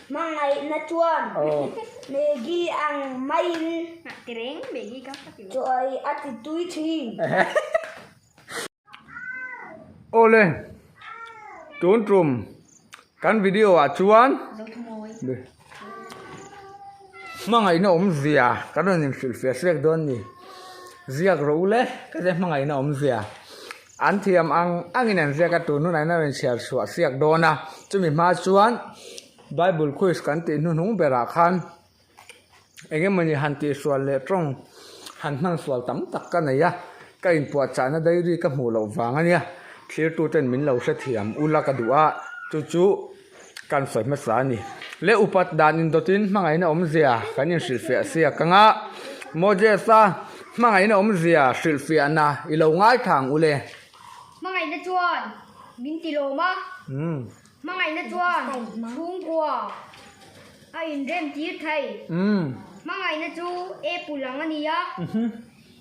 Hmangaihna chuan Maggie ang maiin chawi a ti tui thin. Awle, tun tum kan video ah chuan hmangaihna awmzia kan rawn inhrilhfiah hrek dawn a ni. Ziak rawh u le, ka tia hmangaihna awmzia. An thiam ang angin an ziak a, tun hunah hian a rawn chhiar chhuah siak dawn a. Chumi hma chuan Bible quiz kan tih hnuhnung berah khan eng emawni han tihsual leh tawng han hman sual tam tak ka nei a, ka inpuahchahna diary ka hmuh loh vang a nia. Thlirtuten min lo hrethiam ula ka duh a, chu chu kan sawi hmasa a ni. Le upat dan indawtin hmangaihna awmzia kan inhrilhfiah siak ang a, Moses-a hmangaihna awmzia hrilhfiahna i lo ngaithla ang u le. Hmangaihna chuan min ti lawm a, hmangaihna chuan chhungkua a inrem tir thei. Hmangaihna chu apple ang a ni a.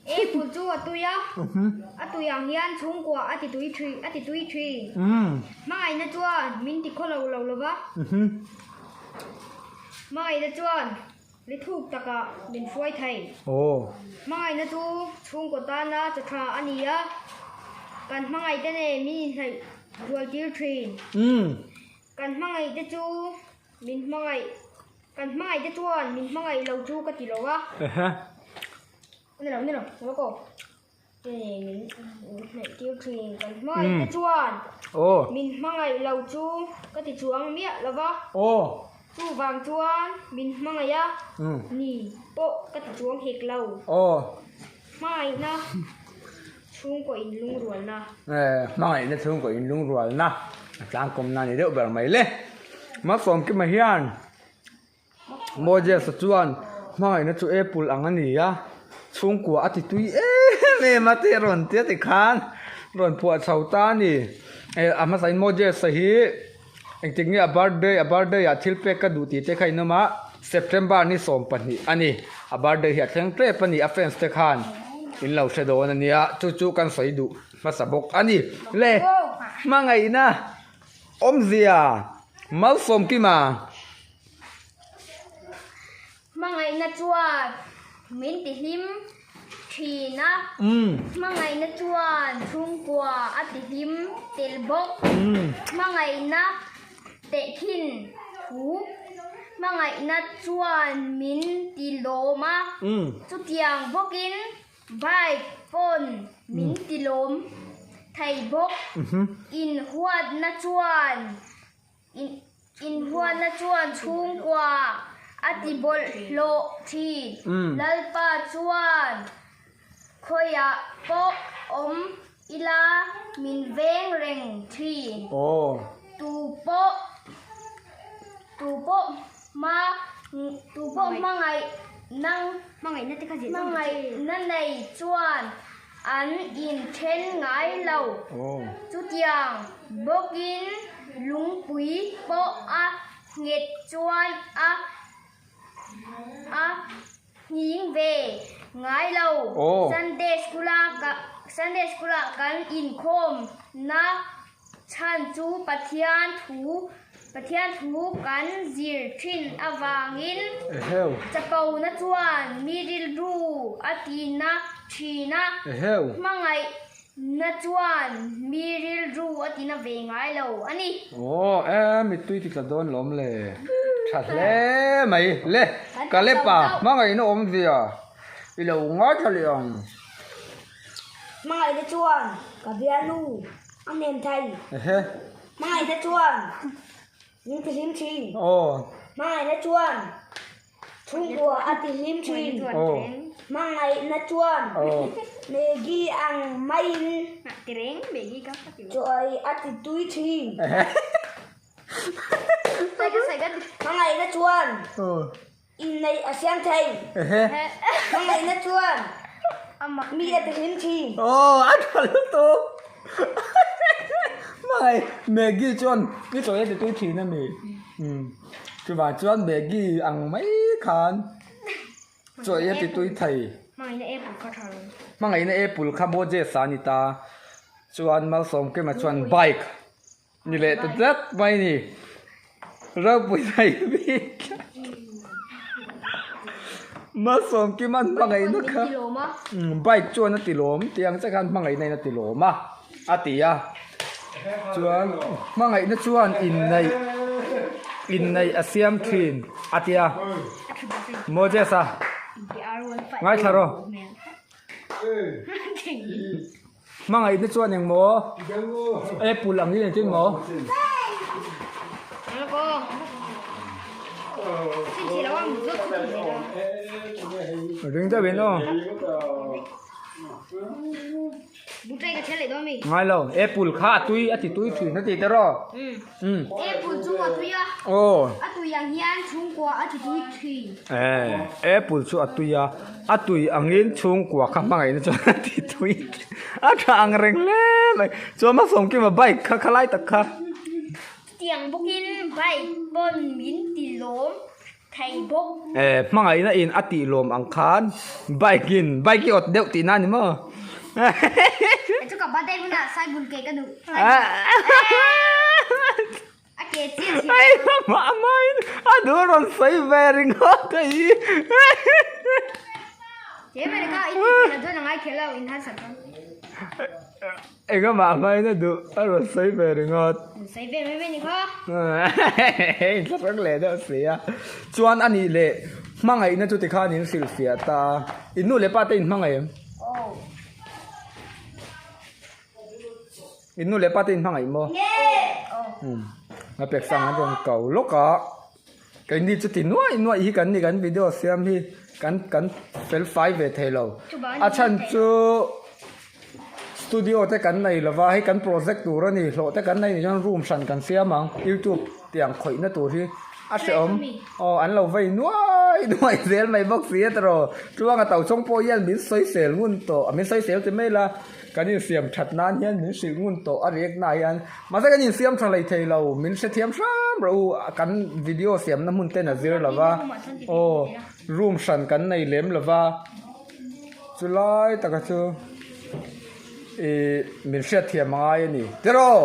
Apple chu a tui a, a tui ang hian chhungkua a ti tui thin, a ti tui thin. Hmangaihna chuan min ti khaw lo lo lo va. Hmangaihna chuan ri thuk takah min hruai thei. Hmangaihna chu chhungkaw tana chaw tha a ni a, kan hmangaihte nen min inhnaih zual tir thin. Kan hmangaihte chu min hmangaih, kan hmangaihte chuan min hmangaih lo chu ka ti lo a. Ni lo ni lo ni lo min hnaih tir thin kan hmangaih te chuan min hmangaih lo chu ka ti chuang miah lo va chuvang chuan min hmangaih a ni pawh ka ti chuang hek lo hmangaihna chhungkaw inlungrualna. Hmangaihna chhungkaw inlungrualna a tlangkawmna a ni deuh ber mai le Malsawmkima hian. Moses-a chuan hmangaihna chu apple ang a ni a, chhungkua a ti tui em em a tih a rawn ti a tikhan rawn phuah chho ta a ni. Eh a hmasain Moses-a hi engtik nge a birthday a birthday ah thil pek ka duh tih te kha in awm a, September ni 12 a ni. A birthday hi a thleng tep a ni a fans te khan in lo hre dawn a nia chu chu kan sawi duh hmasa bawk a ni. Le hmangaihna awmzia Malsawmkima. Hmangaihna chuan min ti hlim thin a, hmangaihna chuan chhungkua a ti hlim tel bawk. Hmangaihna tehkhin thu, hmangaihna chuan min ti lawm a, chutiang bawkin bike pawn min ti lawm thei bawk. Inhuatna chuan. Inhuatna chuan chhungkua a ti bawlhhlawh thin. Lalpa chuan khawiah pawh awm ila min veng reng thin. Tu pawh tu pawh hma tu pawh hmangaih hmangaihna nei chuan An inthen ngai lo. Chutiang bawkin lungpui pawh a nghet chuan a a nghing ve ngai lo. Sunday School-a Sunday School-a kan inkhawmna Chhan chu Pathian thu Pathian thu kan zir thin avangin chapona chuan mi rilru a tina thin a, hmangaihna chuan mi rilru a tina ve ngai lo a ni. Aw e mittui ti tla dawn lawm le tha hle mai le Kalepa hmangaihna awmzia i lo ngaithla leh ang. Hmangaihna chuan ka bialnu a hnem thei. Hmangaihna chuan min ti hlim thin. Hmangaihna chuan chhungkua a ti hlim thin. Hmangaihna chuan Maggie ang maiin chawi a ti tui thin. Hmangaihna chuan Inneih a siam thei. Hmangaihna chuan mi a ti hlim thin. Aw a tha lutuk. Hmangaih Maggie chuan i chawi a ti tui thin a mi. Chuvang chuan Maggie ang mai khan chawi a ti tui thei. Hmangaihna apple kha tha lo. Hmangaihna apple kha Moses-a a ni ta. Chuan Malsawmkima chuan bike. Ni leh ta tlat mai ni. Ropui thei bik. Malsawmkima'n hmangaihna kha bike chuan a ti lawm tih ang che khan hmangaihna in a ti lawm a a ti a. Chuan hmangaihna chuan inneih inneih a siam thin a ti a. Moses-a ngaithla rawh. Hmangaihna chuan eng maw? Apple ang hi engtin maw? Ring deuh in aw. Ngai lo, apple kha a tui a ti tui thin a ti te rawh. Apple chu a tui a. Aw. A tui ang hian chhungkua a ti tui thin. Eh, apple chu a tui a. A tui angin chhungkua kha hmangaihna chuan a ti tui a tha ang reng hle mai. Chuan hmasawm kima bike kha khalai tak kha. Chutiang bawkin bike pawn min ti lawm thei bawk. Eh, hmangaihna in a tih lawm ang khan bike in bike i awt deuh tihna a ni maw? Chu ka birthday hunah cycle ke ka duh. A ke chiah chiah. Ai mah main a duh rawn sawi ve ringawt a hi. He mene ka i tih theih chuan a ngai kher lo in harsat dawn. Enga mah hmain a duh a rawn sawi ve ringawt. Sawi ve mai mai ni kha. Hei in thlahrang leh deuh si a. Chuan a nih leh hmangaihna chu tikhan in hrilhfiah ta a. In nu leh pa te in hmangaih em? Aw. In nu leh pa te in hmangaih maw? Umm a pek sang an rawn ko lawk a keini chu ti nuaih nuaih hi kan ni kan video siam hi kan kan fel fai ve thei lo a chhan chu studio te kan nei lova hei kan project tur a ni hlawh te kan nei nih chuan room hran kan siam ang youtube tiang khawih na tur hi a hrehawm aw an lo vei nuai nuaih zel mai bawk si a tiraw tluanga tochhawng pawh hian min sawisel ngun tawh min sawisel ti mai la. Kan insiam that nan hian min hrilh ngun tawh a riak na hian mahse kan insiam tha hlei thei lo min hrethiam hram rawh u kan video siamna hmun ten a zir lo va aw room hran kan nei lem lo va chulai taka chu ih min hriatthiam a ngai a ni tiraw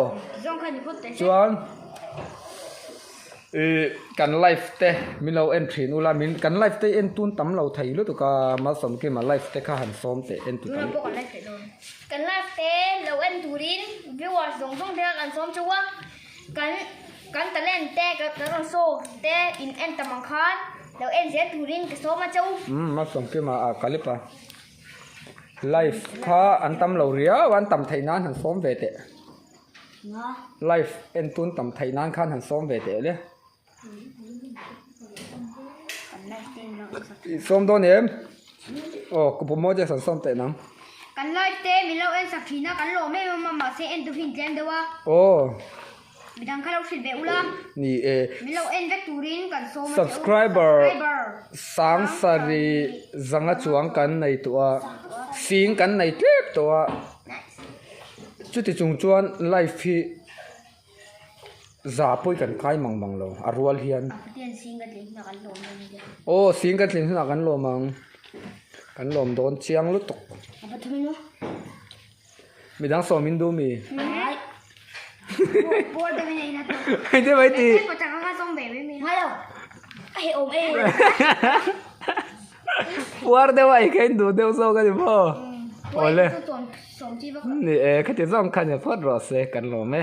chuan. Ih kan live te min lo en thin ula min kan live te en tun tam lo thei lutuk a Malsawmkima live te kha han sawm teh en tu tam. Kan live te lo en turin viewers zawng zawng te kha kan sawm chauh a kan kan talent te kan rawn show te in en tam ang khan lo en zel turin ka sawm a chauh. Umm Malsawmkima ah Kalipa live kha an tam lo riau a an tam theih nan han sawm ve teh. Live en tun tam theih nan khan han sawm ve teh le. I sawm dawn em? Aw ka pawh maw Jason sawm teh nang. Kan live te min lo en sak thin a kan lawm em em a mahse en tu hi in tlem deuh a. Aw. Midang kha lo hrilh ve ula. Ni e. Min lo en vek turin kan sawm a che u. Subscriber Sangsari zanga chuang kan nei tawh a. Sing kan nei tlep tawh a. Chuti chung chuan life hi za pawh hi kan kai mang mang lo a rual hian. Aw sing kan tlin hunah kan lawm ang kan lawm dawn chiang lutuk. Midang sawm in duh mi? Engtin mai tih? Puar deuh a ei kha in duh deuh zawk a ni maw? Awle. Ni e, khati zawng kha ni phawt rawh se kan lawm e.